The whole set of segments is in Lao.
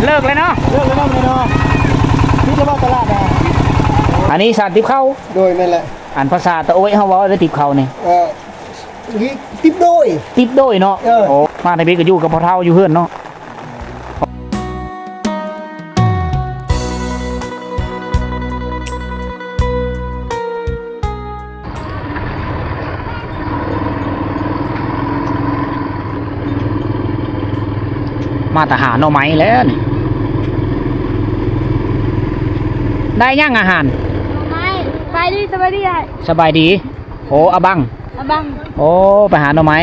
ເລີກແລ້ວເນາະ ເລີກແລ້ວເນາະ ມື້ນີ້ເນາະ ມີແຕ່ວ່າຕະຫຼາດນະ. ອັນນີ້ສານຕິບເຂົ້າ. ໂດຍ ແມ່ນແຫຼະ. ອັນພາສາຕາໂອ້ຍເຮົາເວົ້າໄດ້ຕິບເຂົ້ານີ້ ເອີ ຕິບໂດຍ ຕິບໂດຍເນາະ. ເອີ ໂອ້ ມາທາງນີ້ກໍຢູ່ກັບພໍ່ເຖົ້າຢູ່ເຮືອນເນາະ. ມາແຕ່ຫາໜໍ່ໄມ້ແລ້ວນີ້. ໄດ້ຫຍັງອາຫານ? ໜໍ່ໄມ້. ສະບາຍດີ ສະບາຍດີອ້າຍ. ສະບາຍດີ. ໂອ້ ອາບັງ ອາບັງ. ໂອ້ ໄປຫາໜໍ່ໄມ້.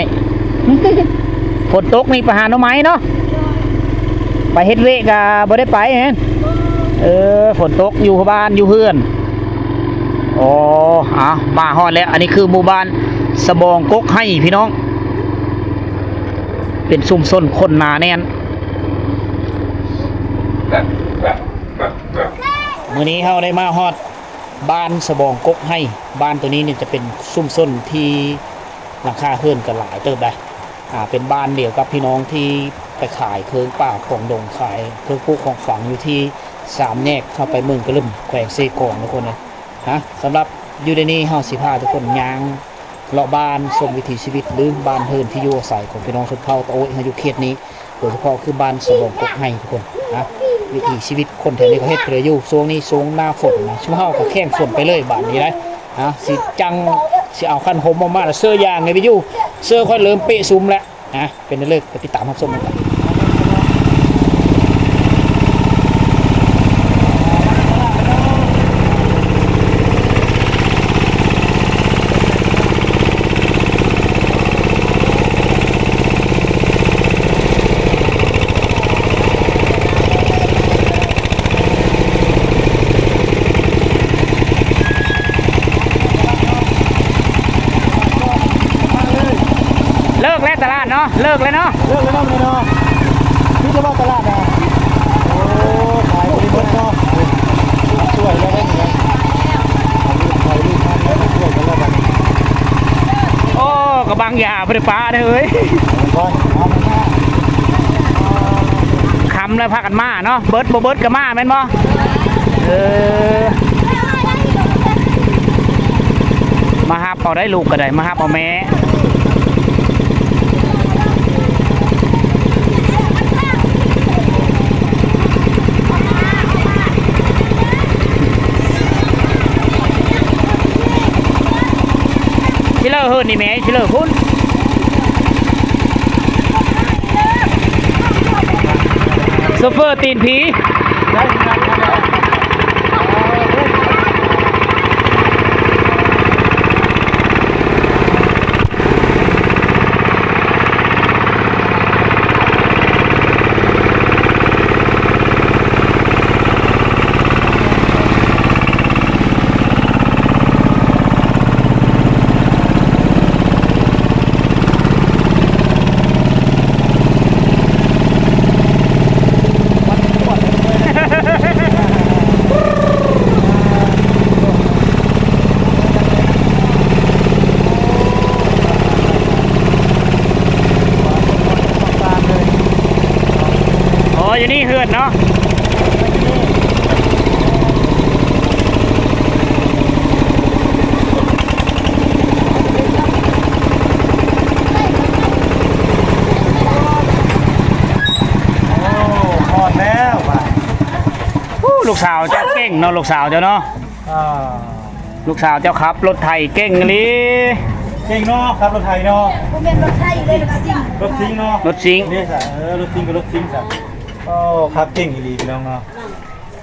ຝົນຕົກນີ້ໄປຫາໜໍ່ໄມ້ເນາະ. ໄປເຮັດວຽກກະບໍ່ໄດ້ໄປແມ່ນ. ເອີ ຝົນຕົກຢູ່ບ້ານຢູ່ເຮືອນ. ໂອ້ ເອົາ ມາຮອດແລ້ວ. ອັນນີ້ຄືໝູ່ບ້ານສະບອງກົກໄຮ່ພີ່ນ້ອງ ເປັນຊຸມຊົນຄົນໜາແໜ້ນ. ມື້ນີ້ເຮົາໄດ້ມາຮອດ ບ້ານສະບອງກົກໄຮ່. ບ້ານໂຕນີ້ນີ້ຈະເປັນຊຸມຊົນທີ່ຫຼັງຄາເຮືອນກໍຫຼາຍເຕີບໄດ໋. ອ່າ ເປັນບ້ານດຽວກັບພີ່ນ້ອງທີ່ໄປຂາຍເຄື່ອງປ່າຂອງດົງ ຂາຍເຄື່ອງປູກຂອງຝັງຢູ່ທີ່ສາມແຍກເຂົ້າໄປເມືອງກະລຶມ ແຂວງເຊກອງ ທຸກຄົນເອີຍ. ນະ ສຳລັບຢູ່ໃນນີ້ເຮົາຊິພາທຸກຄົນຍ່າງ ເລາະບ້ານ ຊົມວິຖີຊີວິດ ຫຼື ບ້ານເຮືອນທີ່ຢູ່ອາໄສຂອງພີ່ນ້ອງຊົນເຜົ່າຕາໂອ້ຍເຮົາຢູ່ເຂດນີ້ ໂດຍສະເພາະຄືບ້ານສະບອງກົກໄຮ່ທຸກຄົນນະ. ວິຖີຊີວິດຄົນແຖວນີ້ເຂົາເຮັດແນວໃດຢູ່ ຊ່ວງນີ້ຊ່ວງໜ້າຝົນນະ. ຊຸມເຮົາກໍແຂ່ງຝົນໄປເລີຍບາດນີ້ໄດ໋ນະ. ຊິຈັ່ງ ຊິເອົາຄັນຫົມອອກມາແລ້ວເຊີຢາງໃຫ້ໄປຢູ່ ເຊີຄ່ອຍເລີ່ມເປະຊຸມແລ້ວ. ອ່ະ ເປັນແນວໃດ ໄປຕິດຕາມຮັບຊົມນຳກັນ. ເລີກແລ້ວຕະຫຼາດເນາະ ເລີກແລ້ວເນາະ ເລີກແລ້ວເນາະ ມື້ນີ້ເນາະ ມີແຕ່ວ່າຕະຫຼາດນະ. ໂອ້ ຂາຍບໍ່ໄດ້ໝົດເນາະ ຊ່ວຍແລ້ວໄດ້ນີ້ນະ ຂາຍລູກມັນແລ້ວ ຊ່ວຍກັນແລ້ວບັດນີ້. ໂອ້ ກະບັງຢາບໍ່ໄດ້ປາເດີເອີຍ ກ່ອນເອົາມາ ຄ່ຳແລ້ວພາກັນມາເນາະ ເບິດບໍ່ເບິດກະມາແມ່ນບໍ່? ເອີ ມາຮັບເອົາໄດ້ລູກກະໄດ້ ມາຮັບເອົາແມ່. ຊິເລີເຮີນນີ້ແມ່ ຊິເລີພຸ້ນ. ໂຊເຟີຕີນຜີ. ອໍ ຢູ່ນີ້ເຮືອນເນາະ. ໂອ້ ຮອດແລ້ວບາດ. ໂອ້ ລູກສາວເຈົ້າເກັ່ງເນາະ ລູກສາວເຈົ້າເນາະ. ອ່າ ລູກສາວເຈົ້າຂັບລົດໄຖເກັ່ງອີ່ຫຼີ. ເກັ່ງເນາະ ຂັບລົດໄຖເນາະ. ບໍ່ແມ່ນລົດໄຖເດ້ ລົດຊິງ. ລົດຊິງເນາະ ລົດຊິງ. ນີ້ຊະ ເອີ ລົດຊິງກໍລົດຊິງຊະ. ໂອ້ ຂັບເກັ່ງອີ່ຫຼີພີ່ນ້ອງເນາະ.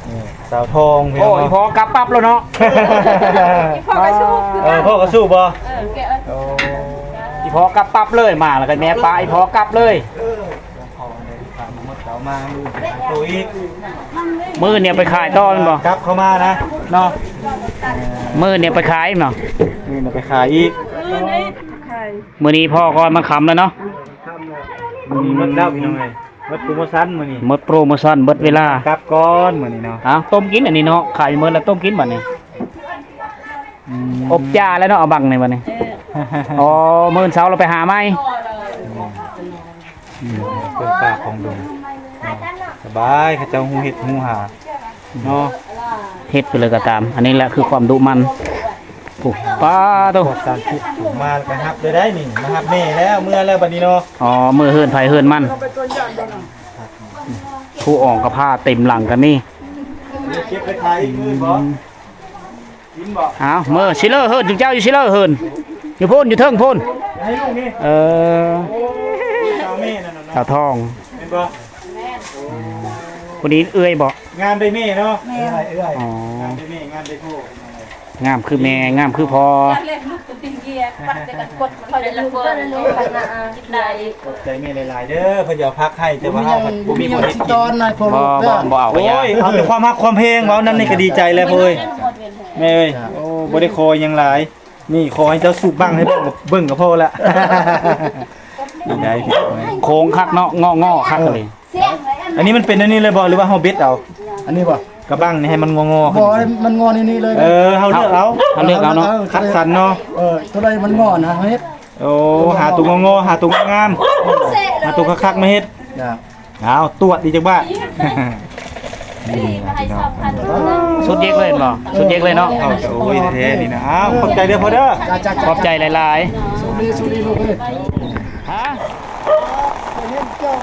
ນີ້ສາວທອງພີ່ນ້ອງເນາະ. ໂອ້ ອີ່ພໍ່ກັບປັບແລ້ວເນາະ. ອີ່ພໍ່ກະສູ້. ເອີ ພໍ່ກະສູ້ບໍ່? ເອີ ໂອ້ ອີ່ພໍ່ກັບປັບເລີຍ ມາແລ້ວກະແມ່ປະອີ່ພໍ່ກັບເລີຍ. ມື້ອື່ນນີ້ໄປຂາຍຕໍ່ແມ່ນບໍ່? ກັບເຂົ້າມານະເນາະ. ມື້ອື່ນນີ້ໄປຂາຍເນາະ. ມື້ອື່ນໄປຂາຍອີກ. ມື້ນີ້ພໍກ່ອນ ມັນຄ່ຳແລ້ວເນາະ. ມື້ນີ້ໝົດແລ້ວພີ່ນ້ອງເອີຍ. ໝົດໂປຣໂມຊັນມື້ນີ້. ໝົດໂປຣໂມຊັນ ໝົດເວລາ. ກັບກ່ອນມື້ນີ້ເນາະ. ເອົາ ຕົ້ມກິນອັນນີ້ເນາະ. ຂາຍໝົດແລ້ວຕົ້ມກິນບັດນີ້. ອືມ ອົບຈ້າແລ້ວເນາະ ເອົາບັງໃນບັດນີ້. ອໍ ມື້ເຊົ້າລາວໄປຫາໃໝ່. ອືມ ເປັນປ່າຂອງດົງ. ສະບາຍ ເຂົາເຈົ້າຮູ້ເຮັດຮູ້ຫາເນາະ ເຮັດໄປເລີຍກໍຕາມ. ອັນນີ້ແຫຼະຄືຄວາມດຸໝັ່ນ. ໂອ້ ປາໂຕ ພວກສາມສິບ ມາແລ້ວກໍຮັບໄດ້ໄດ໋ນີ້ ມາຮັບແມ່ແລ້ວ ເມືອແລ້ວບັດນີ້ເນາະ. ອໍ ເມືອເຮືອນໃຜເຮືອນມັນ. ຜູ້ອອງກະພ້າເຕັມຫຼັງກໍມີ. ເກັບໄປຂາຍອີກມື້ບໍ? ເອົາ ເມືອຊິເລີເຮີນ ຈຸງເຈົ້າຢູ່ຊິເລີເຮີນ ຢູ່ພຸ້ນ ຢູ່ເທິງພຸ້ນ. ໃຫ້ລູກນີ້ ເອີ ໂອ້ ສາວແມ່ນັ້ນນະ ສາວທອງ ແມ່ນບໍ່? ຜູ້ນີ້ເອື້ອຍບໍ່? ງາມໄດ້ແມ່ເນາະ. ແມ່ນ ເອື້ອຍ ອໍ ງາມໄດ້ແມ່ ງາມໄດ້ພໍ່ ງາມຄືແມ່ ງາມຄືພໍ່. ຂອບໃຈແມ່ຫຼາຍໆເດີ ເພິ່ນຢາກເອົາຜັກໃຫ້ ແຕ່ວ່າເຮົາບໍ່ມີຄົນເຮັດກິນ. ບໍ່ ບໍ່ ບໍ່ເອົາກໍຢ່າ. ໂອ້ຍ ເອົາແຕ່ຄວາມຮັກຄວາມແພງ ເວົ້ານຳນີ້ກໍດີໃຈແລ້ວເອີຍ. ແມ່ເອີຍ ໂອ້ ບໍ່ໄດ້ຂໍຫຍັງຫຼາຍ ນີ້ຂໍໃຫ້ເຈົ້າສູບບັ້ງໃຫ້ເບິ່ງ ເບິ່ງກໍພໍລະ. ດີໃຈ ໂຄ້ງຄັກເນາະ ງໍ້ໆ ຄັກອີ່ຫຼີ. ອັນນີ້ມັນເປັນອັນນີ້ເລີຍບໍ່ ຫຼືວ່າເຮົາເບັດເອົາ? ອັນນີ້ບໍ່? ກະບັ້ງນີ້ໃຫ້ມັນງໍ້ໆ ບໍ່ ມັນງໍ້ນີ້ໆເລີຍ. ເອີ ເຮົາເລືອກເອົາ ເຮົາເລືອກເອົາເນາະ ຄັດສັນເນາະ. ເອີ ໂຕໃດມັນງໍ້ນະ ເຮົາເຮັດ. ໂອ້ ຫາໂຕງໍ້ໆ ຫາໂຕງາມໆ ຫາໂຕຄັກໆມາເຮັດ. ເອົາ ຕວດອີກຈັກບາດ. ນີ້ພີ່ນ້ອງ ສຸດເຢັກເລີຍແມ່ນບໍ່? ສຸດເຢັກເລີຍເນາະ. ໂອ້ຍ ແທ້ໆນີ້ນະ. ເອົາ ຂອບໃຈເດີພໍ່ເດີ ຂອບໃຈຫຼາຍໆ. ສຸດີ ສຸດີລູກເອີຍ. ຮະ? ເຫັນເຈົ້າ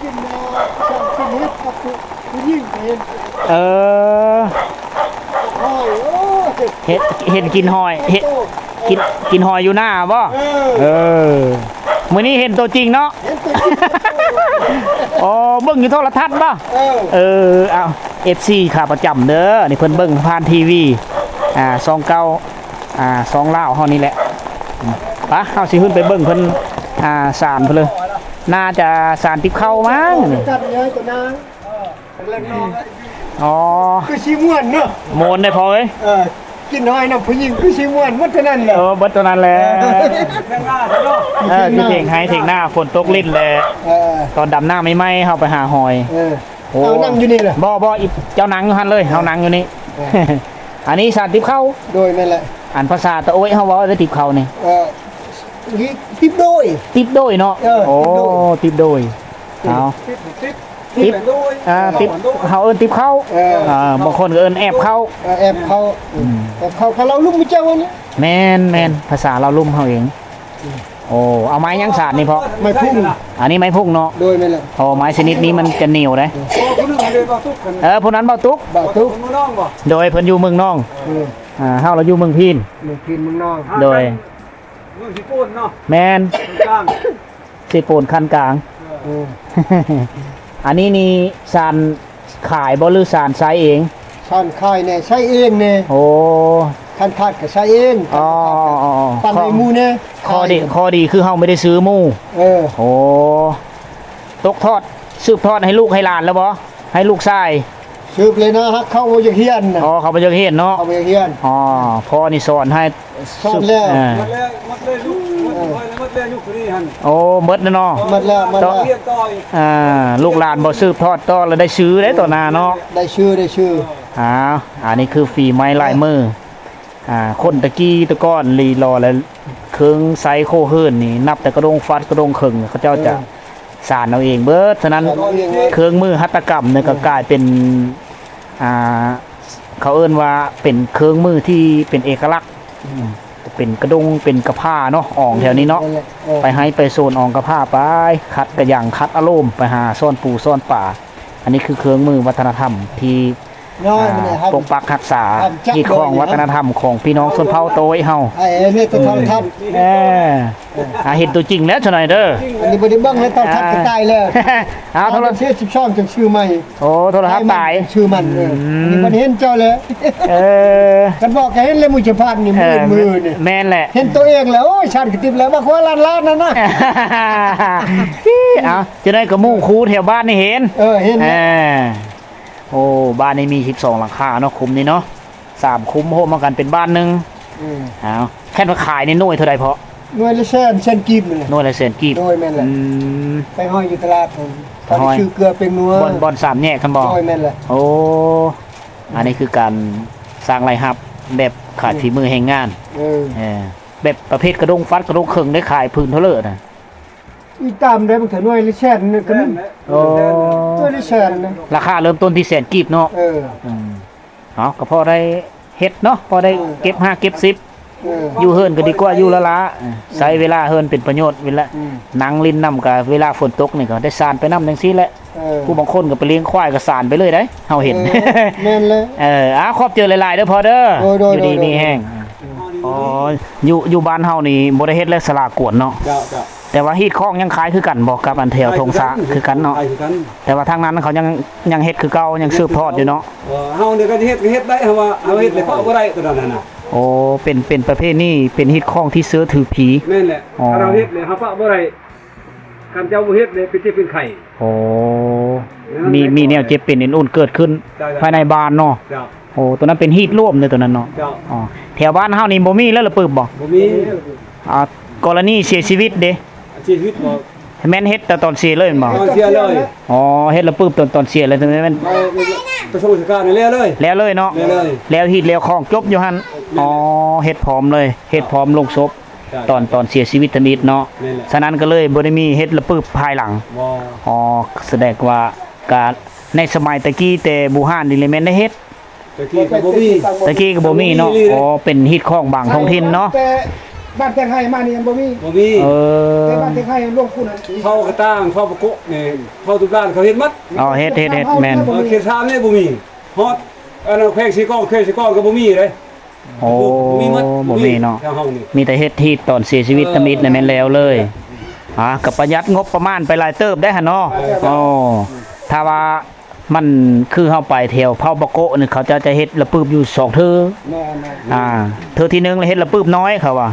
ກິນແລ້ວ ເຈົ້າກິນເຫັດກັບຜູ້ຍິງເຫັນ. ເອີ ໂອ້ຍ ເຫັນ ເຫັນກິນຫອຍ ເຫັນກິນ ກິນຫອຍຢູ່ໜ້າບໍ່? ເອີ ເອີ ມື້ນີ້ເຫັນຕົວຈິງເນາະ. ເຫັນຕົວຈິງ. ອໍ ເບິ່ງຢູ່ໂທລະທັດບໍ່? ເອີ ເອີ ເອົາ ເອັຟຊີ ຂາປະຈຳເດີ ນີ້ເພິ່ນເບິ່ງຜ່ານທີວີ ອາ ຊ່ອງເກົ້າ ອາ ຊ່ອງລາວເຮົານີ້ແຫຼະ. ປະ ເຮົາຊິຂຶ້ນໄປເບິ່ງເພິ່ນ ອາ ສານເພິ່ນເລີຍ ໜ້າຈະສານຕິບເຂົ້າມັ້ງ. ອໍ ຄືຊິມ່ວນເນາະ ມ່ວນໄດ໋ພໍ່ເອີຍ. ເອີ ກິນຫອຍນຳຜູ້ຍິງຄືຊິມ່ວນ ໝົດເທົ່ານັ້ນແຫຼະ. ເອີ ເບິດເທົ່ານັ້ນແຫຼະ. ເອີ ຄືຖຽງໄຮ່ຖຽງນາ ຝົນຕົກລິນແຫຼະ. ເອີ ຕອນດຳນາໃໝ່ໆ ເຮົາໄປຫາຫອຍ. ເອີ ໂອ້ ເອົານັ່ງຢູ່ນີ້ລະ. ບໍ່ ບໍ່ ອີ ເຈົ້ານັ່ງຢູ່ຫັ້ນເລີຍ ເຮົານັ່ງຢູ່ນີ້. ເອີ ອັນນີ້ສານຕິບເຂົ້າ. ໂດຍ ແມ່ນແຫຼະ. ອັນພາສາຕະໂອ້ຍເຮົາເວົ້າໄດ້ຕິບເຂົ້ານີ້. ເອີ ຕິບໂດຍ ຕິບໂດຍເນາະ. ເອີ ໂອ້ ຕິບໂດຍ ຕິບໂດຍ. ເອົາ ຕິບ ຕິບ ຕິບ ອ່າ ຕິບ ເຮົາເອີ້ນຕິບເຂົ້າ. ເອີ ອ່າ ບາງຄົນກໍເອີ້ນແອບເຂົ້າ. ເອີ ແອບເຂົ້າ. ອືມ ແອບເຂົ້າ ພາສາລາວລຸ່ມເຈົ້ານີ້. ແມ່ນໆ ພາສາລາວລຸ່ມເຮົາເອງ. ອືມ ໂອ້ ເອົາໄມ້ຫຍັງສານນີ້ພໍ່? ໄມ້ພຸ້ງ. ອັນນີ້ໄມ້ພຸ້ງເນາະ. ໂດຍ ແມ່ນແຫຼະ. ໂອ້ ໄມ້ຊະນິດນີ້ມັນຈະໜຽວເດ້. ເອີ ຜູ້ນັ້ນເບົາຕຸກ. ເອີ ຜູ້ນັ້ນເບົາຕຸກ. ເບົາຕຸກ ເມືອງນອງບໍ່? ໂດຍ ເພິ່ນຢູ່ເມືອງນອງ. ເອີ ອ່າ ເຮົາລະຢູ່ເມືອງພີນ. ເມືອງພີນ ເມືອງນອງ. ໂດຍ ເມືອງຊີໂປນເນາະ. ແມ່ນ ເມືອງກາງ ເຊໂປນຂັ້ນກາງ. ເອີ ອັນນີ້ນີ້ສານຂາຍບໍ່ ຫຼືສານໃຊ້ເອງ? ສານຂາຍແດ່ ໃຊ້ເອງແດ່. ໂອ້ ຄັນຂາດກໍໃຊ້ເອງ. ອໍ ອໍ ອໍ ຕັດໃຫ້ໝູ່ແດ່. ຂໍ້ດີ ຂໍ້ດີຄືເຮົາບໍ່ໄດ້ຊື້ໝູ່. ເອີ ໂອ້ ຕົກທອດ ສືບທອດໃຫ້ລູກໃຫ້ຫຼານແລ້ວບໍ່? ໃຫ້ລູກຊາຍ. ສືບເລີຍນະ ຫາກເຂົາບໍ່ຢາກຮຽນນະ. ອໍ ເຂົາບໍ່ຢາກຮຽນເນາະ. ເຂົາບໍ່ຢາກຮຽນ. ອໍ ພໍ່ນີ້ສອນໃຫ້ ສອນແລ້ວ. ເອີ ໝົດແລ້ວ ໝົດແລ້ວ ລູກ ເອີ ໝົດແລ້ວ ລູກຄົນນີ້ຫັ້ນ. ໂອ້ ໝົດແລ້ວເນາະ. ໝົດແລ້ວ ໝົດແລ້ວ. ອ່າ ລູກຫຼານບໍ່ສືບທອດຕໍ່ ລະໄດ້ຊື່ເດ້ຕໍ່ໜ້າເນາະ. ໄດ້ຊື່ ໄດ້ຊື່. ອ້າວ ອັນນີ້ຄືຝີໄມ້ລາຍມື. ອ່າ ຄົນແຕ່ກີ້ແຕ່ກ່ອນລີລໍ ແລະ ເຄື່ອງໃຊ້ໂຄເຮືອນນີ້ ນັບແຕ່ກະດົງຟັດກະດົງເຄິ່ງ ເຂົາເຈົ້າຈະ ເອີ ສານເອົາເອງເບິດ. ສະນັ້ນ ສານເອົາເອງເບິດ. ເຄື່ອງມືຫັດຖະກຳນີ້ກໍ ເອີ ກາຍເປັນ ອ່າ ເຂົາເອີ້ນວ່າເປັນເຄື່ອງມືທີ່ເປັນເອກະລັກ. ອືມ ເປັນກະດົງ ເປັນກະພ້າເນາະ ອອງແຖວນີ້ເນາະ. ເອີ ໄປໄຮ່ໄປສວນ ອອງກະພ້າໄປ ຂັດກະຍັງ ຂັດອາລົມ ໄປຫາຊ້ອນປູຊ້ອນປາ. ອັນນີ້ຄືເຄື່ອງມືວັດທະນະທຳທີ່ ເນາະ ອ່າ ມັນໃຫ້ເຮົາປົກປັກຮັກສາ ເຮົາຈັກ ຮີດຄອງ ໂດຍ ວັດທະນະທຳຂອງພີ່ນ້ອງຊົນເຜົ່າໂຕຍເຮົາ. ເອີ ນີ້ໂທລະທັດ. ເອີ ອ່າ ເຫັນຕົວຈິງແລ້ວຊະໜ້ອຍເດີ. ອັນນີ້ບໍ່ໄດ້ເບິ່ງໃນໂທລະທັດ ອ່າ ກໍຕາຍແລ້ວ. ເອົາ ໂທລະ ວັນທີສິບສອງ ຈຶ່ງຊື້ໃໝ່. ໂອ້ ໂທລະທັດຕາຍ. ຊື້ໃໝ່. ອືມ ອັນນີ້ບໍ່ໄດ້ເຫັນເຈົ້າແລ້ວ. ເອີ ຄັນບອກກໍເຫັນແລ້ວ ມື້ຈະຜ່ານນີ້ ເອີ ມື້ອື່ນນີ້. ແມ່ນແຫຼະ. ເຫັນຕົວເອງແລ້ວ ໂອ້ຍ ຊານກະຕິບແລ້ວ ມາຄົວລ້ານລ້ານນັ້ນນະ. ເອົາ ຈະໄດ້ກໍໝູ່ຄູ່ແຖວບ້ານນີ້ເຫັນ. ເອີ ເຫັນ. ເອີ ໂອ້ ບ້ານນີ້ມີສິບສອງຫຼັງຄາເນາະ ຄຸ້ມນີ້ເນາະ ສາມຄຸ້ມໂຮມເອົາກັນເປັນບ້ານໜຶ່ງ. ອືມ ເອົາ ຄັນວ່າຂາຍນີ້ໜ່ວຍເທົ່າໃດພໍ່? ໜ່ວຍລະແສນ ແສນກີບນີ້ແຫຼະ. ໜ່ວຍລະແສນກີບ. ໂດຍ ແມ່ນແຫຼະ. ອືມ ໄປຫ້ອຍຢູ່ຕະຫຼາດ ໄປຫ້ອຍຊື້ເກືອເປັງນົວ ບ່ອນ ບ່ອນສາມແຍກຫັ້ນບໍ່? ໂດຍ ແມ່ນແຫຼະ. ໂອ້ ອັນນີ້ຄືການສ້າງລາຍຮັບແບບຂາຍ ອືມ ຝີມືແຮງງານ. ເອີ ເອີ ແບບປະເພດກະດົງຟັດກະດົງເຄິ່ງໄດ້ຂາຍຜືນເທົ່າເລີນະ? ອີ່ຕາມໄດ້ ມັນກໍໜ່ວຍລະແສນໜຶ່ງກໍມີ. ໂອ້ ໜ່ວຍລະແສນນະ. ລາຄາເລີ່ມຕົ້ນທີ່ແສນກີບເນາະ. ເອີ ອືມ ເອົາ ກໍພໍໄດ້ເຮັດເນາະ ພໍໄດ້ ເອີ ເກັບຫ້າເກັບສິບ. ເອີ ຢູ່ເຮືອນກໍດີກວ່າຢູ່ລະລາ ເອີ ໃຊ້ເວລາເຮືອນເປັນປະໂຫຍດ ເວລາ ອືມ ນັ່ງຫຼິ້ນນຳ ກໍເວລາຝົນຕົກນີ້ກໍໄດ້ສານໄປນຳຈັ່ງຊີ້ແຫຼະ. ເອີ ຜູ້ບາງຄົນກໍໄປລ້ຽງຄວາຍກໍສານໄປເລີຍໄດ໋ ເຮົາເຫັນ. ເອີ ແມ່ນແລ້ວ. ເອີ ອາ ຂອບໃຈຫຼາຍໆເດີພໍ່ເດີ. ໂດຍໆ ຢູ່ດີມີແຮງ. ໂດຍໆ. ອໍ ຢູ່ ຢູ່ບ້ານເຮົານີ້ບໍ່ໄດ້ເຮັດແລ້ວສາລາກວນເນາະ. ເຈົ້າ ເຈົ້າ. ແຕ່ວ່າຮີດຄອງຍັງຄາຍຄືກັນບໍ່ ກັບອັນແຖວທົ່ງສາ ຄາຍຄືກັນ ຄືກັນເນາະ? ຄາຍຄືກັນ. ແຕ່ວ່າທາງນັ້ນເຂົາຍັງ ຍັງເຮັດຄືເກົ່າ ຍັງສືບທອດຢູ່ເນາະ? ເອີ ເຮົານີ້ກໍເຮັດ ເຮັດໄດ້ ເຮົາວ່າເຮົາເຮັດແລ້ວເພາະບໍ່ໄດ້ຕົວນັ້ນນະ. ໂອ້ ເປັນ ເປັນປະເພນີ ເປັນຮີດຄອງທີ່ເຊື່ອຖືຜີ. ແມ່ນແຫຼະ. ອໍ ຄັນເຮົາເຮັດແລ້ວເຮົາປະບໍ່ໄດ້ ຄັນເຈົ້າບໍ່ເຮັດແລ້ວເປັນເຈັບເປັນໄຂ້. ໂອ້ ມີ ມີແນວເຈັບເປັນອື່ນໆເກີດຂຶ້ນ ເຈົ້າ ເຈົ້າ ພາຍໃນບ້ານເນາະ. ເຈົ້າ. ໂອ້ ຕົວນັ້ນເປັນຮີດລວມເລີຍຕົວນັ້ນເນາະ. ເຈົ້າ. ອໍ ແຖວບ້ານເຮົານີ້ບໍ່ມີແລ້ວລະປຶບບໍ່? ບໍ່ມີ. ອາ ກໍລະນີເສຍຊີວິດເດ້? ເສຍຊີວິດບໍ່? ແມ່ນເຮັດແຕ່ຕອນເສຍເລີຍແມ່ນບໍ່? ຕອນເສຍເລີຍ. ອໍ ເຮັດລະປຶບຕອນ ຕອນເສຍເລີຍ ແມ່ນ ໄປສົ່ງລາຊະການແລ້ວເລີຍ. ແລ້ວເລີຍເນາະ? ແລ້ວເລີຍ. ແລ້ວຮີດແລ້ວຄອງຈົບຢູ່ຫັ້ນ. ແມ່ນ. ອໍ ເຮັດພ້ອມເລີຍ ເຮັດພ້ອມໂລງສົບ. ເຈົ້າ. ຕອນ ຕອນເສຍຊີວິດທຳອິດເນາະ. ແມ່ນແຫຼະ. ສະນັ້ນກໍເລີຍບໍ່ໄດ້ມີເຮັດລະປຶບພາຍຫຼັງ. ບໍ່. ອໍ ສະແດງວ່າກະໃນສະໄໝແຕ່ກີ້ແຕ່ບູຮານນີ້ແຫຼະແມ່ນໄດ້ເຮັດ. ແຕ່ກີ້ກໍບໍ່ມີ. ແຕ່ກີ້ກໍບໍ່ມີເນາະ. ບໍ່ມີອີ່ຫຼີ. ອໍ ເປັນຮີດຄອງບາງທ້ອງຖິ່ນເນາະ. ແຕ່ບ້ານແຕງໄຮມານີ້ຍັງບໍ່ມີ. ບໍ່ມີ. ເອີ ແຕ່ບ້ານແຕງໄຮຫຼວງພຸ້ນນະ ເຜົ່າກະຕ່າງ ເຜົ່າປະໂກະນີ້ ເຜົ່າຕຸບລານເຂົາເຮັດໝົດ. ອໍ ເຮັດ ເຮັດ ເຮັດ ແມ່ນ. ເອີ ເຂດສາມນີ້ບໍ່ມີ. ຮອດອັນນັ້ນແຂວງເຊກອງ ແຂວງເຊກອງກໍບໍ່ມີເດ້. ໂອ້ ບໍ່ມີໝົດ. ບໍ່ມີເນາະ. ມີແຕ່ເຮັດຮີດຕອນເສຍຊີວິດທຳອິດນະແມ່ນແລ້ວເລີຍ. ອາ ກໍປະຢັດງົບປະມານໄປຫຼາຍເຕີບໄດ໋ຫັ້ນເນາະ. ໂອ້ ຖ້າວ່າມັນຄືເຮົາໄປແຖວເຜົ່າປະໂກະນີ້ ເຂົາເຈົ້າຈະເຮັດລະປຶບຢູ່ສອງເທື່ອ. ແມ່ນໆ. ອາ ເທື່ອທີໜຶ່ງລະເຮັດລະປຶບນ້ອຍເຂົາວ່າ.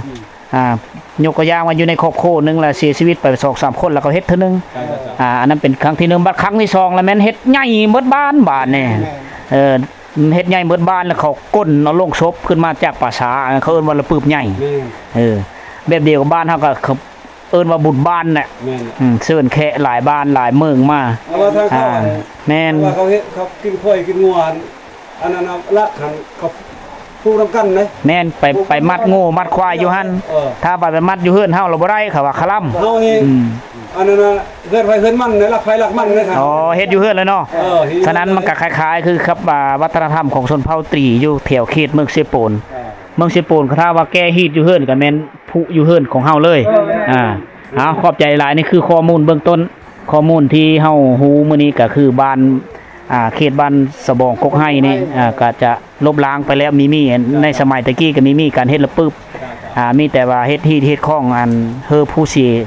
ອືມ. ອາ ຍົກຕົວຢ່າງວ່າຢູ່ໃນຄອບຄົວໜຶ່ງລະເສຍຊີວິດໄປສອງສາມຄົນ ລະເຂົາເຮັດເທື່ອໜຶ່ງ. ອາ ອັນນັ້ນເປັນຄັ້ງທີໜຶ່ງ. ບັດຄັ້ງທີສອງລະແມ່ນເຮັດໃຫຍ່ໝົດບ້ານ ບາດນີ້. ເອີ ເຮັດໃຫຍ່ໝົດບ້ານ ແລ້ວເຂົາກົ້ນເອົາໂລງສົບຂຶ້ນມາຈາກປ່າຊ້າ ເຂົາເອີ້ນວ່າລະປຶບໃຫຍ່. ແມ່ນ. ເອີ ແບບດຽວກັບບ້ານເຮົາກໍ ເອີ້ນວ່າບຸນບ້ານແຫຼະ. ແມ່ນ. ອືມ ເຊີນແຂກຫຼາຍບ້ານຫຼາຍເມືອງມາ. ເອົາວ່າທາງເຂົາ. ອາ ແມ່ນ. ເຂົາເຮັດ ເຂົາກິນຄວາຍກິນງົວ ອັນ ອັນນັ້ນນະ ລັກຫັ້ນ ເຂົາ ປູກນຳກັນເດ້. ແມ່ນ. ໄປ ໄປມັດງົວມັດຄວາຍຢູ່ຫັ້ນ. ເອີ ຖ້າໄປ ໄປມັດຢູ່ເຮືອນເຮົາລະບໍ່ໄດ້ ເຂົາວ່າຄະລຳ. ເຮົານີ້ ອືມ ອັນນັ້ນນະ ເຮືອນໃຜເຮືອນມັນເດ້ ລັກໃຜລັກມັນເດ້. ອໍ ເຮັດຢູ່ເຮືອນເລີຍເນາະ. ເອີ ສະນັ້ນມັນກໍຄ້າຍໆຄືກັບ ອ່າ ວັດທະນະທຳຂອງຊົນເຜົ່າຕີຢູ່ແຖວເຂດເມືອງເຊໂປນ. ເອີ ເມືອງເຊໂປນ ກໍຖ້າວ່າແກ່ຮີດຢູ່ເຮືອນກໍແມ່ນຜຸຢູ່ເຮືອນຂອງເຮົາເລີຍ. ເອີ ອາ ເອົາ ຂອບໃຈຫຼາຍ. ນີ້ຄືຂໍ້ມູນເບື້ອງຕົ້ນ. ຂໍ້ມູນທີ່ເຮົາຮູ້ມື້ນີ້ກໍຄືບ້ານ ອ່າ ເຂດບ້ານສະບອງກົກໄຮ່ນີ້ ອ່າ ກໍຈະລົບລ້າງໄປແລ້ວ. ມີມີໃນສະໄໝແຕ່ກີ້ກໍມີມີການເຮັດລະປຶບ ອ່າ ມີແຕ່ວ່າເຮັດຮີດເຮັດຄອງ ອັນເຮີຜູ້ເສຍ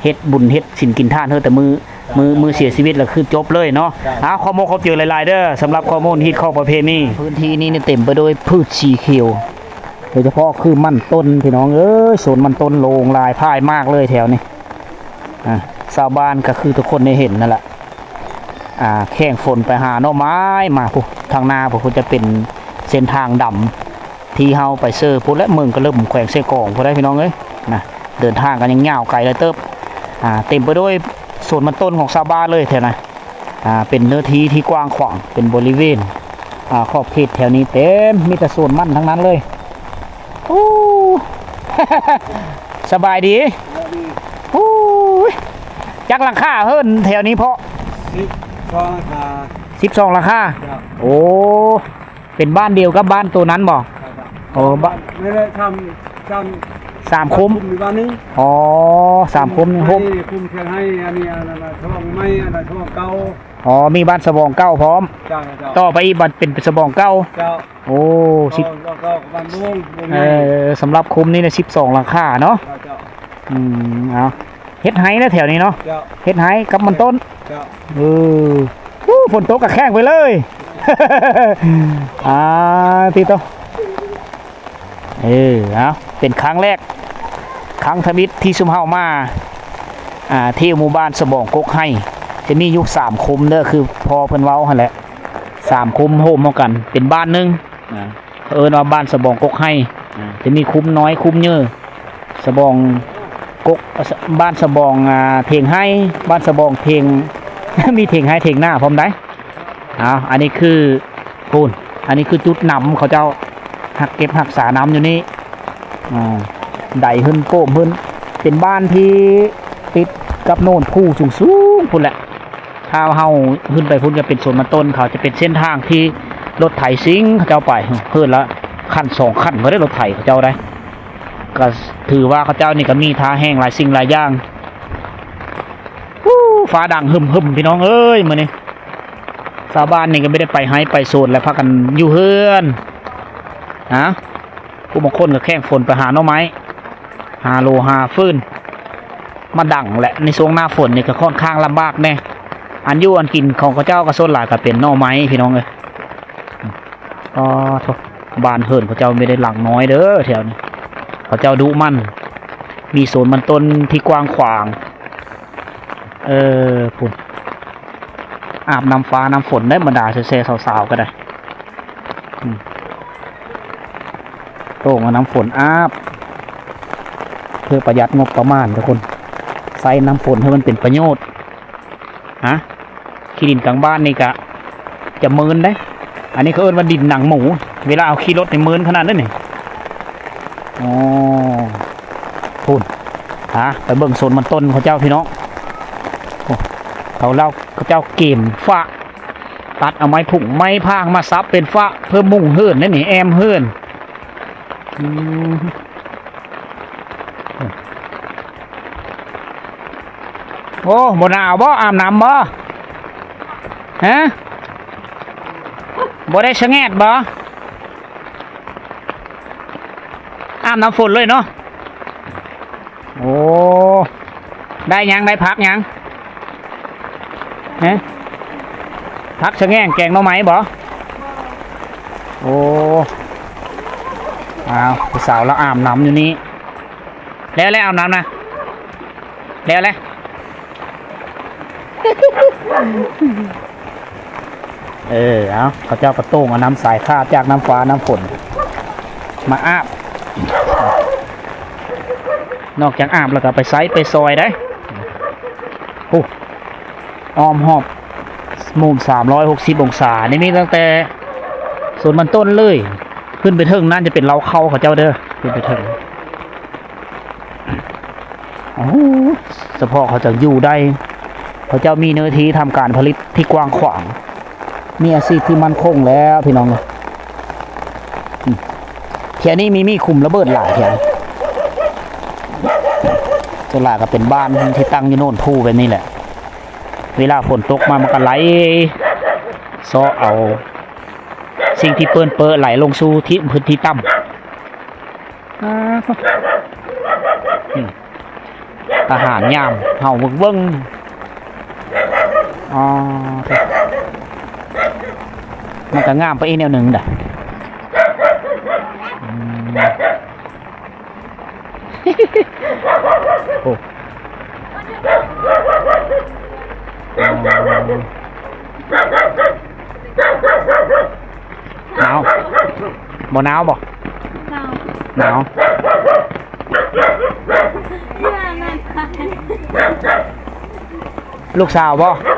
ເຮັດບຸນເຮັດສິນກິນທານເຮີແຕ່ມື້ ມື້ ມື້ເສຍຊີວິດລະຄືຈົບເລີຍເນາະ. ເອົາ ຂອບມຸກຂອບໃຈຫຼາຍໆເດີ ສຳລັບຂໍ້ມູນຮີດຄອງປະເພນີ. ພື້ນທີ່ນີ້ເຕັມໄປດ້ວຍພືດສີຂຽວ ໂດຍສະເພາະຄືມັນຕົ້ນ ພີ່ນ້ອງເອີຍ ສວນມັນຕົ້ນໂລ່ງຫຼາຍ ພາຍມາກເລີຍແຖວນີ້. ອ່າ ຊາວບ້ານກໍຄືທຸກຄົນໄດ້ເຫັນນັ້ນແຫຼະ. ອ່າ ແຂ້ງຝົນໄປຫາໜໍ່ໄມ້ມາພຸ້ນ ທາງໜ້າພຸ້ນ ຈະເປັນເສັ້ນທາງດຳທີ່ເຮົາໄປເຊີພຸ້ນແຫຼະ ເມືອງກະລຶມ ແຂວງເຊກອງພຸ້ນໄດ໋ ພີ່ນ້ອງເອີຍນະ. ເດີນທາງກໍຍັງຍາວໄກຫຼາຍເຕີບ. ອ່າ ເຕັມໄປດ້ວຍສວນມັນຕົ້ນຂອງຊາວບ້ານເລີຍແຖວນັ້ນ. ອ່າ ເປັນເນື້ອທີ່ທີ່ກວ້າງຂວາງ ເປັນບໍລິເວນ ອ່າ ຂອບເຂດແຖວນີ້ເຕັມ ມີແຕ່ສວນມັນທັງນັ້ນເລີຍ. ໂອ້ ສະບາຍດີ. ໂອ້ຍ ຈັກຫຼັງຄາເຮືອນແຖວນີ້ເພາະ? ສິບສອງຫຼັງຄາ. ສິບສອງຫຼັງຄາ. ເຈົ້າ. ໂອ້ ເປັນບ້ານດຽວກັບບ້ານໂຕນັ້ນບໍ່? ເຈົ້າ. ໂອ້ ບ້ານ ແມ່ນແຫຼະ ສາມ ສາມ ສາມຄຸ້ມ ຄຸ້ມຢູ່ບ້ານໜຶ່ງ. ອໍ ສາມຄຸ້ມນີ້ ຄຸ້ມ ຄຸ້ມທຽງໄຮ່ ອັນນີ້ ອັນນັ້ນນະ ສະບອງໃໝ່ ອັນນັ້ນສະບອງເກົ່າ. ອໍ ມີບ້ານສະບອງເກົ່າພ້ອມ. ເຈົ້າ ເຈົ້າ. ຕໍ່ໄປອີກບັດເປັນສະບອງເກົ່າ. ເຈົ້າ. ໂອ້ ສິບ ເຈົ້າ ເຈົ້າ ເຈົ້າ ບ້ານໂບງ ໂບງໃຫຍ່ ເອີ ສຳລັບຄຸ້ມນີ້ນະ ສິບສອງຫຼັງຄາເນາະ. ເຈົ້າ ເຈົ້າ. ອືມ ເອົາ ເຮັດໄຮ່ນະແຖວນີ້ເນາະ. ເຈົ້າ. ເຮັດໄຮ່ກັບມັນຕົ້ນ. ເຈົ້າ. ເອີ ໂອ້ ຝົນຕົກກໍແຂງໄປເລີຍ. ອ່າ ຕິໂຕ ເອີ ເອົາ ເປັນຄັ້ງແລກ ຄັ້ງທຳອິດທີ່ຊຸມເຮົາມາ ອ່າ ທ່ຽວໝູ່ບ້ານສະບອງກົກໄຮ່. ຈະມີຢູ່ສາມຄຸ້ມເດີ ຄືພໍ່ເພິ່ນເວົ້າຫັ້ນແຫຼະ ສາມຄຸ້ມໂຮມເຂົ້າກັນເປັນບ້ານໜຶ່ງ. ອ່າ ເຂົາເອີ້ນວ່າບ້ານສະບອງກົກໄຮ່. ອ່າ ຈະມີຄຸ້ມນ້ອຍ ຄຸ້ມໃຫຍ່ ສະບອງກົກ ບ້ານສະບອງ ອ່າ ເຖງໄຮ່ ບ້ານສະບອງເຖງ ມີເຖງໄຮ່ເຖງນາພ້ອມໃດ໋. ເອົາ ອັນນີ້ຄື ພຸ້ນ ອັນນີ້ຄືຈຸດນຳ ເຂົາເຈົ້າຮັກເກັບຮັກສານ້ຳຢູ່ນີ້. ອ່າ ໄດຂຶ້ນໂປ້ມຂຶ້ນ ເປັນບ້ານທີ່ຕິດ ກັບໂນນພູສູງໆພຸ້ນແຫຼະ. ຖ້າເຮົາຂຶ້ນໄປພຸ້ນກໍເປັນສວນມັນຕົ້ນ ເຂົາຈະເປັນເສັ້ນທາງທີ່ລົດໄຖຊິງເຂົາເຈົ້າໄປ ເຮີ້ນລະຄັນສອງຄັນບໍ່ໄດ້ລົດໄຖເຂົາເຈົ້າໄດ້. ກໍຖືວ່າເຂົາເຈົ້ານີ້ກໍມີທ່າແຮງຫຼາຍສິ່ງຫຼາຍຢ່າງ. ອູ້ ຟ້າດັງຫຶ່ມໆ ພີ່ນ້ອງເອີຍ ມື້ນີ້. ຊາວບ້ານນີ້ກໍບໍ່ໄດ້ໄປໄຮ່ໄປສວນ ແລະ ພາກັນຢູ່ເຮືອນ. ຮະ ຜູ້ບາງຄົນກໍແຂ່ງຝົນໄປຫາໜໍ່ໄມ້ ຫາໂລຫາຟືນມາດັງແຫຼະ. ໃນຊ່ວງໜ້າຝົນນີ້ກໍຂ້ອນຂ້າງລຳບາກແດ່. ອັນຢູ່ອັນກິນຂອງເຂົາເຈົ້າກໍສ່ວນຫຼາຍກໍເປັນໜໍ່ໄມ້ ພີ່ນ້ອງເອີຍ. ອໍ ໂທ້ ບ້ານເຮືອນເຂົາເຈົ້າບໍ່ໄດ້ຫຼັງນ້ອຍເດີ ແຖວນີ້ ເຂົາເຈົ້າດຸໝັ່ນ ມີສວນມັນຕົ້ນທີ່ກວ້າງຂວາງ. ເອີ ພຸ້ນ ອາບນ້ຳຟ້ານ້ຳຝົນໄດ້ ບັນດາແຊໆ ສາວໆ ກໍໄດ້. ອືມ ໂຕ່ງເອົານ້ຳຝົນອາບ ເພື່ອປະຢັດງົບປະມານທຸກຄົນ ໃຊ້ນ້ຳຝົນໃຫ້ມັນເປັນປະໂຫຍດ. ຮະ ຂີ້ດິນກາງບ້ານນີ້ກະຈະເມີນເດ້. ອັນນີ້ເຂົາເອີ້ນວ່າດິນໜັງໝູ ເວລາເຮົາຂີ່ລົດນີ້ເມີນຂະໜາດນັ້ນນີ້. ອໍ ພຸ້ນ ຫາ ໄປເບິ່ງສວນມັນຕົ້ນເຂົາເຈົ້າ ພີ່ນ້ອງ. ໂອ້ ເຂົາເຈົ້າ ເຂົາເຈົ້າເກມຝາ ຕັດເອົາໄມ້ຜຸງໄມ້ພາງມາສັບເປັນຝາເພື່ອມຸງເຮືອນນັ້ນນີ້ ແອ້ມເຮືອນ. ອືມ ໂອ້ ບໍ່ໜາວບໍ່? ອາບນ້ຳບໍ່? ຮະ ບໍ່ໄດ້ສະແງດບໍ່? ອາບນ້ຳຝົນເລີຍເນາະ. ໂອ້ ໄດ້ຫຍັງ? ໄດ້ຜັກຫຍັງ? ຮະ ຜັກສະແງງ ແກງໜໍ່ໄມ້ບໍ່? ໂອ້ ອ້າວ ຜູ້ສາວລາວອາບນ້ຳຢູ່ນີ້. ແລ້ວ ແລ້ວອາບນ້ຳນະ? ແລ້ວແລ້ວ. ເອີ ເອົາ ເຂົາເຈົ້າກໍໂຕ່ງເອົານ້ຳສາຍຂ້າຈາກນ້ຳຟ້ານ້ຳຝົນມາອາບ. ນອກຈາກອາບແລ້ວກໍໄປໃຊ້ໄປຊອຍໄດ້. ໂອ້ ອ້ອມຮອບມຸມສາມຮ້ອຍຫົກສິບອົງສາ ນີ້ມີຕັ້ງແຕ່ສວນມັນຕົ້ນເລີຍ ຂຶ້ນໄປເທິງນັ້ນຈະເປັນເລົ້າເຂົ້າເຂົາເຈົ້າເດີ ຂຶ້ນໄປເທິງ. ໂອ້ ສະເພາະເຂົາເຈົ້າຢູ່ໄດ້ ເຂົາເຈົ້າມີເນື້ອທີ່ທຳການຜະລິດທີ່ກວ້າງຂວາງ ມີອາຊີບທີ່ໝັ້ນຄົງແລ້ວ ພີ່ນ້ອງເອີຍ. ອືມ ແຖວນີ້ມີ ມີຂຸມລະເບີດຫຼາຍແຖວນີ້. ສ່ວນຫຼາຍກໍເປັນບ້ານທີ່ຕັ້ງຢູ່ໂນນພູແບບນີ້ແຫຼະ ເວລາຝົນຕົກມາມັນກໍໄຫຼເຊາະເອົາສິ່ງທີ່ເປິ້ນເປິໄຫຼລົງສູ່ທີ່ພື້ນທີ່ຕ່ຳ. ອ່າ ອືມ ທະຫານຍາມເຮົາເບິ່ງໆ. ອໍ ມັນກໍງາມໄປອີກແນວໜຶ່ງດະ. ອືມ ໂອ້ ໜາວ ບໍ່ໜາວບໍ່? ໜາວ ໜາວ. ລູກສາວບໍ່? ເຈົ້າ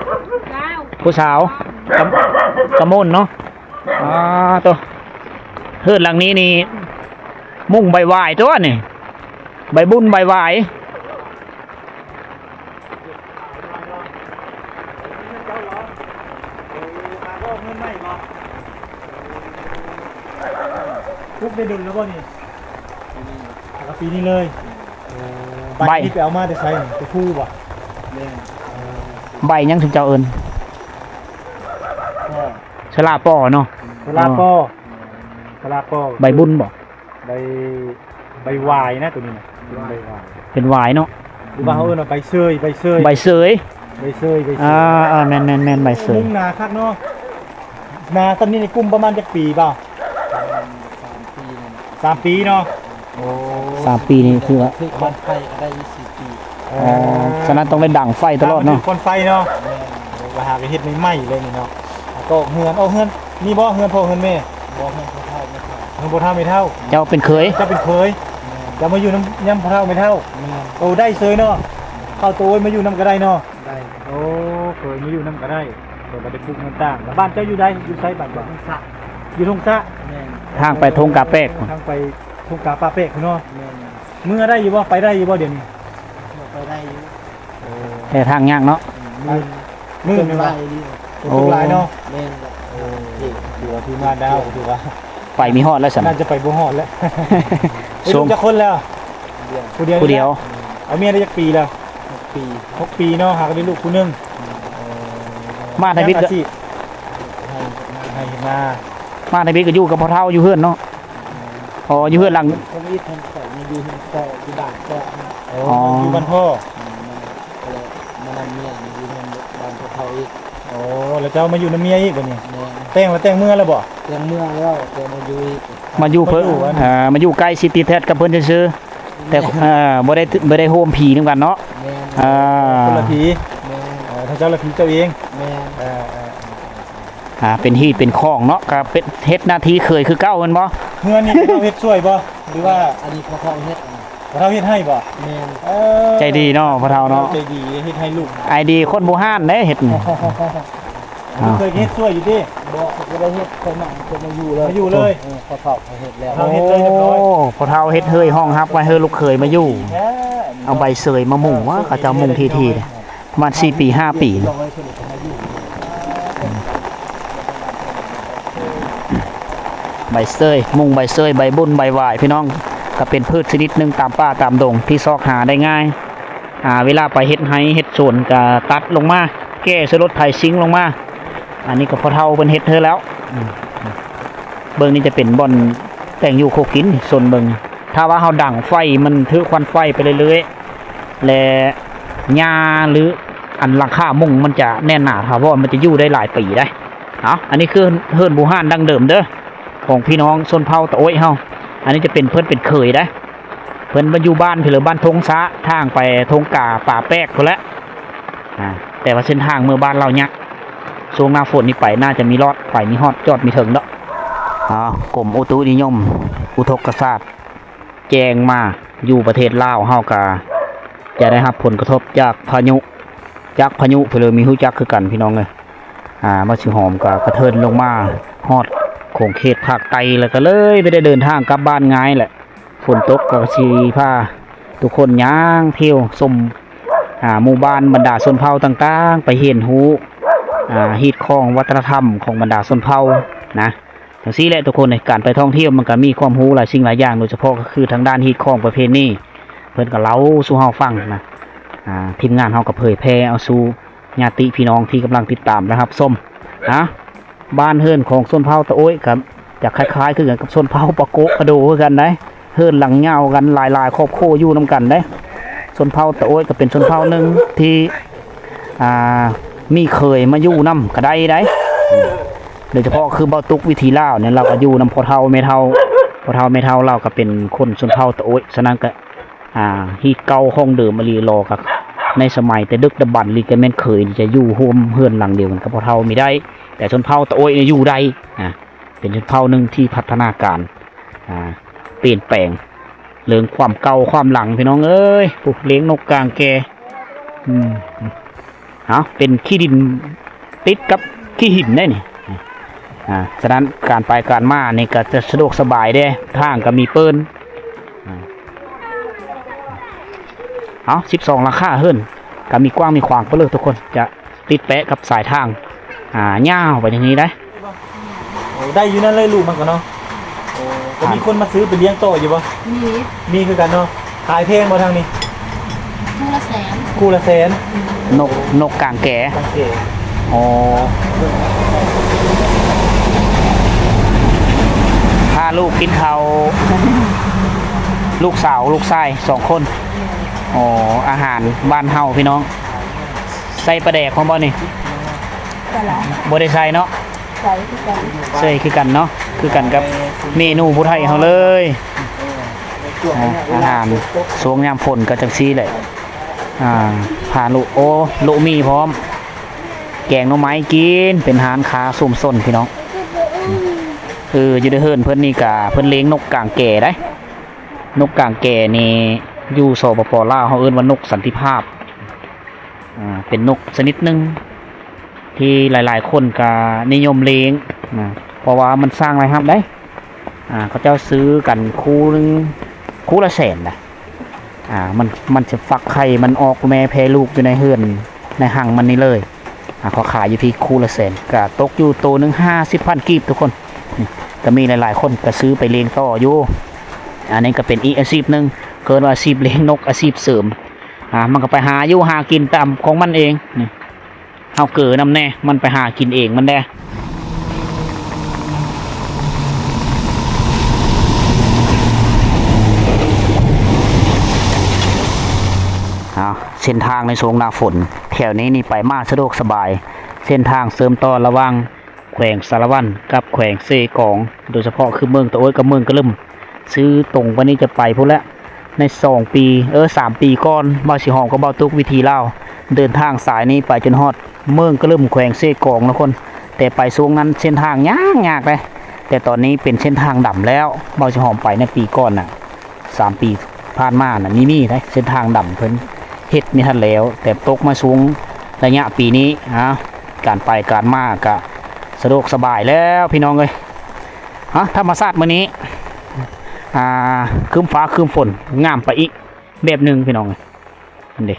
ຜູ້ສາວ ກະ ກະມົນເນາະ. ອໍ ໂຕ ເຮືອນຫຼັງນີ້ນີ້ ມຸງໃບຫວາຍຕົວະນີ້ ໃບບຸນໃບຫວາຍ. ປຸກໄດ້ດົນແລ້ວບໍ່ນີ້? ແລ້ວກໍປີນີ້ເລີຍ. ເອີ ໃບ ໃບນີ້ໄປເອົາມາແຕ່ໃສນີ້? ໄປພູບໍ່? ແມ່ນ. ເອີ ໃບຫຍັງຊຸມເຈົ້າເອີ້ນ? ສະຫຼາປໍເນາະ. ສະຫຼາປໍ ສະຫຼາປໍ ໃບບຸນບໍ່? ໃບ ໃບຫວາຍນະ ໂຕນີ້ນະ ເປັນໃບຫວາຍ ເປັນຫວາຍເນາະ. ຫຼືວ່າເຮົາເອີ້ນວ່າໃບເຊີຍ ໃບເຊີຍ ໃບເຊີຍ ໃບເຊີຍ ໃບເຊີຍ. ອ່າ ອ່າ ແມ່ນໆໆ ໃບເຊີຍ. ມຸງໜາຄັກເນາະ. ໜາສ່ຳນີ້ນີ້ກຸ້ມປະມານຈັກປີບ່າວ? ສາມປີເນາະ. ໂອ້ ສາມປີນີ້ຄືວ່າ ຄືຄວັນໄຟກໍໄດ້ຢູ່ສີ່ປີ. ອໍ ສະນັ້ນຕ້ອງໄດ້ດັງໄຟຕະຫຼອດເນາະ. ຄວັນໄຟເນາະ. ແມ່ນ ວ່າຫາກໍເຮັດໃໝ່ໆເລີຍນີ້ເນາະ. ກໍເຮືອນ ເອົາເຮືອນນີ້ບໍ່ ເຮືອນພໍ່ເຮືອນແມ່? ບໍ່ ເຮືອນພໍ່ເຖົ້າແມ່ເຖົ້າ. ເຮືອນພໍ່ເຖົ້າແມ່ເຖົ້າ. ເຈົ້າເປັນເຂີຍ? ເຈົ້າເປັນເຂີຍ. ແມ່ນ. ເຈົ້າມາຢູ່ນຳ ນຳພໍ່ເຖົ້າແມ່ເຖົ້າ. ແມ່ນ. ໂອ້ ໄດ້ເຊີຍເນາະ. ເຂົ້າໂຕມາຢູ່ນຳກໍໄດ້ເນາະ. ໄດ້. ໂອ້ ເຂີຍມາຢູ່ນຳກໍໄດ້. ເພິ່ນກໍໄດ້ປູກເຮືອນຕ່າງ. ແລ້ວບ້ານເຈົ້າຢູ່ໃດ? ຢູ່ໃສບ້ານເຈົ້າ? ທົ່ງສະ. ຢູ່ທົ່ງສະ. ແມ່ນ. ທາງໄປທົ່ງກາແປກ ທາງໄປທົ່ງກາປ່າແປກພຸ້ນເນາະ. ແມ່ນ. ເມືອໄດ້ຢູ່ບໍ່? ໄປໄດ້ຢູ່ບໍ່ດຽວນີ້? ໄປໄດ້ຢູ່. ເອີ ແຕ່ທາງຍາກເນາະ. ອືມ ມື່ນ ມື່ນແມ່ນບໍ່? ຝົນຕົກຫຼາຍເນາະ. ໂອ້ ແມ່ນແຫຼະ. ໂອ້ ຖືວ່າ ຖືວ່າ ຖືວ່າໄປມີຮອດແລ້ວຊັ້ນ. ໜ້າຈະໄປບໍ່ຮອດແລ້ວ. ມີລູກຈັກຄົນແລ້ວ? ຜູ້ດຽວ. ຜູ້ດຽວ. ເອົາເມຍໄດ້ຈັກປີແລ້ວ? ຫົກປີ. ຫົກປີເນາະ. ຫາກໍໄດ້ລູກຜູ້ໜຶ່ງ. ມາທຳອິດກໍ ອາຊີບ ເຮັດໄຮ່ ເຮັດໄຮ່ເຮັດນາ. ມາທຳອິດກໍຢູ່ກັບພໍ່ເຖົ້າຢູ່ເຮືອນເນາະ. ອໍ ຢູ່ເຮືອນຫຼັງ ໂຄວິດຫັ້ນ ຂ້ອຍມາຢູ່ເຮືອນພໍ່ ຢູ່ບ້ານພໍ່. ອໍ ຢູ່ບ້ານພໍ່. ມານຳເມຍ ມາຢູ່ເຮືອນບ້ານພໍ່ເຖົ້າອີກ. ໂອ້ ແລ້ວເຈົ້າມາຢູ່ນຳເມຍອີກບັດນີ້? ແມ່ນ. ແຕ່ງແລ້ວ ແຕ່ງເມືອແລ້ວບໍ່? ແຕ່ງເມືອແລ້ວ ແຕ່ມາຢູ່ອີກ. ມາຢູ່ເພິ່ນ ມາຢູ່ ເອີ ມາຢູ່ໃກ້ ຊິຕິດແທດກັບເພິ່ນຊື່ໆ ແຕ່ ແມ່ນ ເອີ ບໍ່ໄດ້ ບໍ່ໄດ້ໂຮມຜີນຳກັນເນາະ. ແມ່ນ. ເອີ ຄົນລະຜີ. ແມ່ນ. ເອີ ເຈົ້າລະຜີເຈົ້າເອງ. ແມ່ນ. ເອີ ເອີ ອ່າ ເປັນຮີດເປັນຄອງເນາະ ກໍເປັນ ເຮັດໜ້າທີ່ເຂີຍຄືເກົ່າແມ່ນບໍ່? ເຮືອນນີ້ພໍ່ເຖົ້າເຮັດຊ່ວຍບໍ່ ຫຼືວ່າ? ອັນນີ້ພໍ່ເຖົ້າເຮັດ. ພໍ່ເຖົ້າເຮັດໃຫ້ບໍ່? ແມ່ນ. ເອີ ໃຈດີເນາະພໍ່ເຖົ້າເນາະ. ໃຈດີ ເຮັດໃຫ້ລູກ. ໄອດີຄົນບູຮານເດ້ເຮັດນີ້. ລູກເຂີຍເຮັດຊ່ວຍຢູ່ຕິ? ບໍ່ ເຂົາບໍ່ໄດ້ເຮັດ ເຂົາມາ ເຂົາມາຢູ່ເລີຍ. ມາຢູ່ເລີຍ. ເອີ ພໍ່ເຖົ້າເຂົາເຮັດແລ້ວ. ເຂົາເຮັດເລີຍຮຽບຮ້ອຍ. ໂອ້ ພໍ່ເຖົ້າເຮັດເຮີຍຮອງຮັບໄວ້ ເຮີລູກເຂີຍມາຢູ່. ແທ້. ເອົາໃບເຊີຍມາມຸງ ວ່າເຂົາເຈົ້າມຸງທີ່ໆ ປະມານສີ່ປີຫ້າປີ. ໃບເຊີຍ ມຸງໃບເຊີຍ ໃບບຸນໃບຫວາຍ ພີ່ນ້ອງ ກໍເປັນພືດຊະນິດໜຶ່ງຕາມປ່າຕາມດົງທີ່ຊອກຫາໄດ້ງ່າຍ. ອ່າ ເວລາໄປເຮັດໄຮ່ເຮັດສວນກໍຕັດລົງມາ ແກ່ໃສ່ລົດໄຖຊິງລົງມາ. ອັນນີ້ກໍພໍ່ເຖົ້າເພິ່ນເຮັດໃຫ້ແລ້ວ. ອືມ ເບິ່ງນີ້ຈະເປັນບ່ອນແຕ່ງຢູ່ຄົວກິນ ໂຊນເບິ່ງ. ຖ້າວ່າເຮົາດັງໄຟ ມັນຖືຄວັນໄຟໄປເລື້ອຍໆ ແລະ ຫຍ້າ ຫຼື ອັນຫຼັງຄາມຸງມັນຈະແໜ້ນໜາຖາວອນ ມັນຈະຢູ່ໄດ້ຫຼາຍປີໄດ໋. ເອົາ ອັນນີ້ຄືເຮືອນບູຮານດັ້ງເດີມເດີ ຂອງພີ່ນ້ອງຊົນເຜົ່າຕາໂອ້ຍເຮົາ. ອັນນີ້ຈະເປັນ ເພິ່ນເປັນເຂີຍໄດ໋. ເພິ່ນມາຢູ່ບ້ານພີ້ເລີ ບ້ານທົ່ງຊະ ທາງໄປທົ່ງກາປາແປກພຸ້ນແຫຼະ. ອ່າ ແຕ່ວ່າເສັ້ນທາງເມືອບ້ານລາວຍາກ. ຊ່ວງໜ້າຝົນນີ້ໄປໜ້າຈະມີລອດ ໄປມີຮອດ ຈອດມີເຖິງດອກ. ອ່າ ກົມອຸຕຸນິຍົມອຸທົກກະສາດ ແຈ້ງມາ ຢູ່ປະເທດລາວເຮົາກະຈະໄດ້ຮັບຜົນກະທົບຈາກພາຍຸ ຈາກພາຍຸເພີນມີຮູ້ຈັກຄືກັນພີ່ນ້ອງເອີຍ. ອ່າ ບັກຊິຫອມກະກະເທີນລົງມາຮອດຂົງເຂດພາກໃຕ້ ແລ້ວກະເລີຍໄປໄດ້ເດີນທາງກັບບ້ານງ່າຍແຫຼະ. ຝົນຕົກກະຊິພາທຸກຄົນຍ່າງທ່ຽວຊົມ ອ່າ ໝູ່ບ້ານບັນດາຊົນເຜົ່າຕ່າງໆ ໄປຮຽນຮູ້ ອ່າ ຮີດຄອງວັດທະນະທຳຂອງບັນດາຊົນເຜົ່ານະ. ຈັ່ງຊີ້ແຫຼະທຸກຄົນເອີຍ ການໄປທ່ອງທ່ຽວມັນກະມີຄວາມຮູ້ຫຼາຍສິ່ງຫຼາຍຢ່າງ ໂດຍສະເພາະກໍຄືທາງດ້ານຮີດຄອງປະເພນີ ເພິ່ນກໍເລົ່າສູ່ເຮົາຟັງນະ. ອ່າ ທີມງານເຮົາກໍເຜີຍແຜ່ເອົາສູ່ຍາດຕິພີ່ນ້ອງທີ່ກຳລັງຕິດຕາມ ແລະ ຮັບຊົມນະ. ບ້ານເຮືອນຂອງຊົນເຜົ່າຕາໂອ້ຍກໍຈະຄ້າຍໆຄືກັນກັບຊົນເຜົ່າປາໂກະກະໂດຄືກັນໄດ໋. ເຮືອນຫຼັງຍາວກັນ ຫຼາຍໆຄອບຄົວຢູ່ນຳກັນເດ້. ຊົນເຜົ່າຕາໂອ້ຍກໍເປັນຊົນເຜົ່າໜຶ່ງທີ່ ອ່າ ມີເຂີຍມາຢູ່ນຳກໍໄດ້ໄດ໋. ໂດຍສະເພາະຄືເບົາຕຸກວິຖີລາວນີ້ ລາວກໍຢູ່ນຳພໍ່ເຖົ້າແມ່ເຖົ້າ ພໍ່ເຖົ້າແມ່ເຖົ້າລາວກໍເປັນຄົນຊົນເຜົ່າຕາໂອ້ຍ. ສະນັ້ນກໍ ອ່າ ຮີດເກົ່າຂອງເດີມອີ່ຫຼີຫຼໍ່ ກໍໃນສະໄໝແຕ່ດຶກດຳບັນ ຫຼື ກໍແມ່ນເຂີຍນີ້ຈະຢູ່ຮ່ວມເຮືອນຫຼັງດຽວກັນກັບພໍ່ເຖົ້າມີໄດ້ ແຕ່ຊົນເຜົ່າຕາໂອ້ຍນີ້ຢູ່ໄດ້. ອ່າ ເປັນຊົນເຜົ່າໜຶ່ງທີ່ພັດທະນາການ ອ່າ ປ່ຽນແປງເລື່ອງຄວາມເກົ່າຄວາມຫຼັງ ພີ່ນ້ອງເອີຍ. ໂອ້ ລ້ຽງນົກກາງແກ. ອືມ ເອົາ ເປັນຂີ້ດິນ ຕິດກັບຂີ້ຫີນໄດ໋ນີ້. ອ່າ ສະນັ້ນການໄປການມານີ້ກໍຈະສະດວກສະບາຍເດ້ ທາງກໍມີເປີ້ນ. ອ່າ ເອົາ ສິບສອງຫຼັງຄາເຮືອນ ກໍມີກວ້າງມີຂວາງໄປເລີຍທຸກຄົນ ຈະ ຕິດແປະກັບສາຍທາງ ອ່າ ຍາວໄປຢ່າງນີ້ໄດ໋. ໂອ້ ໄດ້ຢູ່ນັ້ນເລີຍລູກມັນກໍເນາະ. ໂອ້ ກໍມີຄົນມາຊື້ໄປລ້ຽງຕໍ່ຢູ່ບໍ່? ມີ ມີຄືກັນເນາະ. ຂາຍແພງບໍ່ທາງນີ້? ຄູ່ລະແສນ ຄູ່ລະແສນ. ອືມ ນົກ ນົກກາງແກ ກາງແກ. ໂອ້ ພາລູກກິນເຂົ້າ ລູກສາວລູກຊາຍສອງຄົນ. ໂອ້ ອາຫານບ້ານເຮົາພີ່ນ້ອງ. ໃສ່ປາແດກພ້ອມບໍ່ນີ້? ບໍ່ໄດ້ໃສ່ເນາະ. ໃສ່ຄືກັນ ໃສ່ຄືກັນເນາະ ຄືກັນກັບເມນູຜູ້ໄທເຮົາເລີຍ. ອາ ອາຫານຊ່ວງຍາມຝົນກໍຈັ່ງຊີ້ແຫຼະ. ອ່າ ພາລຸ ໂອ້ ລຸໝີ່ພ້ອມ ແກງໜໍ່ໄມ້ກິນ ເປັນຮ້ານຄ້າຊຸມຊົນພີ່ນ້ອງ. ເອີ ຢູ່ໃນເຮືອນເພິ່ນນີ້ກະເພິ່ນລ້ຽງນົກກາງແກໄດ໋. ນົກກາງແກນີ້ຢູ່ ສປປ ລາວ ເຮົາເອີ້ນວ່ານົກສັນຕິພາບ. ອ່າ ເປັນນົກຊະນິດໜຶ່ງທີ່ຫຼາຍໆຄົນກໍນິຍົມລ້ຽງນະ ເພາະວ່າມັນສ້າງລາຍຮັບໄດ໋. ອ່າ ເຂົາເຈົ້າຊື້ກັນຄູ່ໜຶ່ງ ຄູ່ລະແສນນະ. ອ່າ ມັນ ມັນຈະຟັກໄຂ່ ມັນອອກແມ່ແຜ່ລູກຢູ່ໃນເຮືອນ ໃນຮັງມັນນີ້ເລີຍ. ອ່າ ເຂົາຂາຍຢູ່ທີ່ຄູ່ລະແສນ ກະຕົກຢູ່ໂຕໜຶ່ງຫ້າສິບພັນກີບທຸກຄົນ. ນີ້ ກະມີຫຼາຍໆຄົນກະຊື້ໄປລ້ຽງຕໍ່ຢູ່. ອັນນີ້ກະເປັນອີກອາຊີບໜຶ່ງ ເອີ້ນວ່າອາຊີບລ້ຽງນົກ ອາຊີບເສີມ. ອ່າ ມັນກະໄປຫາຢູ່ຫາກິນຕາມຂອງມັນເອງ. ນີ້ ເຮົາເກີນຳແດ່ ມັນໄປຫາກິນເອງມັນແດ່. ເອົາ ເສັ້ນທາງໃນຊ່ວງໜ້າຝົນ ແຖວນີ້ນີ້ໄປມາສະດວກສະບາຍ. ເສັ້ນທາງເຊື່ອມຕໍ່ລະຫວ່າງແຂວງສາລະວັນກັບແຂວງເຊກອງ ໂດຍສະເພາະຄືເມືອງຕະໂອ້ຍກັບເມືອງກະລຶມ. ຊື່ຕົງໄປນີ້ຈະໄປພຸ້ນແຫຼະ. ໃນສອງປີ ເອີ ສາມປີກ່ອນ ບ່າວສີຫອມກັບບ່າວຕຸກ ວິຖີລາວ ເດີນທາງສາຍນີ້ໄປຈົນຮອດເມືອງກະລຶມ ແຂວງເຊກອງ ທຸກຄົນ. ແຕ່ໄປຊ່ວງນັ້ນເສັ້ນທາງຍາກໆເດ້ ແຕ່ຕອນນີ້ເປັນເສັ້ນທາງດຳແລ້ວ. ບ່າວສີຫອມໄປໃນປີກ່ອນນະ ສາມປີຜ່ານມານະ ມີ ມີເດ້ ເສັ້ນທາງດຳເພິ່ນເຮັດມີທັນແລ້ວ ແຕ່ຕົກມາຊ່ວງໄລຍະປີນີ້ ອາ ການໄປການມາກະສະດວກສະບາຍແລ້ວພີ່ນ້ອງເອີຍ. ຮະ ທຳມະຊາດມື້ນີ້ ອ່າ ຄຶ້ມຟ້າຄຶ້ມຝົນ ງາມໄປອີກແບບໜຶ່ງພີ່ນ້ອງເອີຍ. ຫັ້ນເດ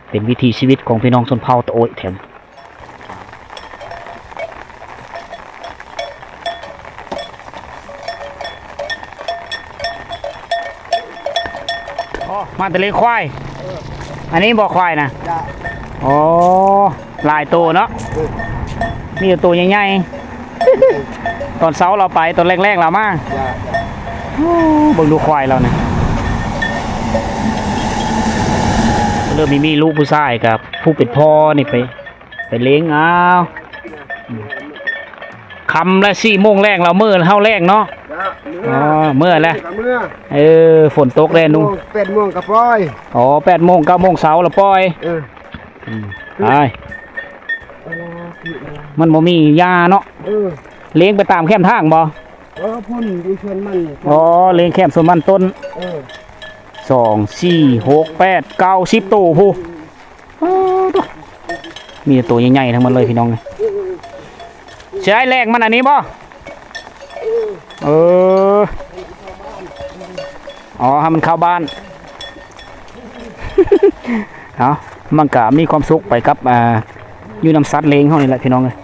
ເປັນວິຖີຊີວິດຂອງພີ່ນ້ອງຊົນເຜົ່າຕະໂອ້ຍແຖວນີ້. ອໍ ມາແຕ່ລ້ຽງຄວາຍ. ເອີ ອັນນີ້ບໍ່ຄວາຍນະ? ຈ້າ. ອໍ ຫຼາຍໂຕເນາະ. ເອີ ມີແຕ່ໂຕໃຫຍ່ໆ ຕອນເຊົ້າລາວໄປ ຕອນແລງໆລາວມາ. ຈ້າ ຈ້າ. ໂອ້ ເບິ່ງດູຄວາຍລາວນີ້ ເລີ່ມມີ ມີລູກຜູ້ຊາຍກັບຜູ້ເປັນພໍ່ນີ້ໄປ ໄປລ້ຽງ. ອ້າວ ຄ່ຳລະ ສີ່ໂມງແລງລາວເມືອ ເຮົາແລງເນາະ. ຈ້າ ເມືອ. ອໍ ເມືອແລ້ວ. ເມືອ ເອີ ຝົນຕົກແລ້ວນຸ່ງ. ແປດໂມງກະປ່ອຍ. ອໍ ແປດໂມງ ເກົ້າໂມງເຊົ້າລະປ່ອຍ. ເອີ ອືມ ໄປ ມັນບໍ່ມີຫຍ້າເນາະ. ເອີ ລ້ຽງໄປຕາມແຄມທາງບໍ່? ເອີ ພຸ້ນຢູ່ສວນມັນ. ອໍ ລ້ຽງແຄມສວນມັນຕົ້ນ. ເອີ ສອງ ສີ່ ຫົກ ແປດ ເກົ້າ ສິບໂຕພຸ້ນ. ໂອ້ ໂທ້ ມີແຕ່ໂຕໃຫຍ່ໆທັງໝົດເລີຍພີ່ນ້ອງ. ເອີ ຊິໃຫ້ແລກມັນອັນນີ້ບໍ່? ເອີ ເອີ ອໍ ໃຫ້ມັນເຂົ້າບ້ານ. ເອົາ ມັນກະມີຄວາມສຸກໄປກັບ ອ່າ ຢູ່ນຳສັດລ້ຽງເຮົານີ້ແຫຼະພີ່ນ້ອງເອີຍ.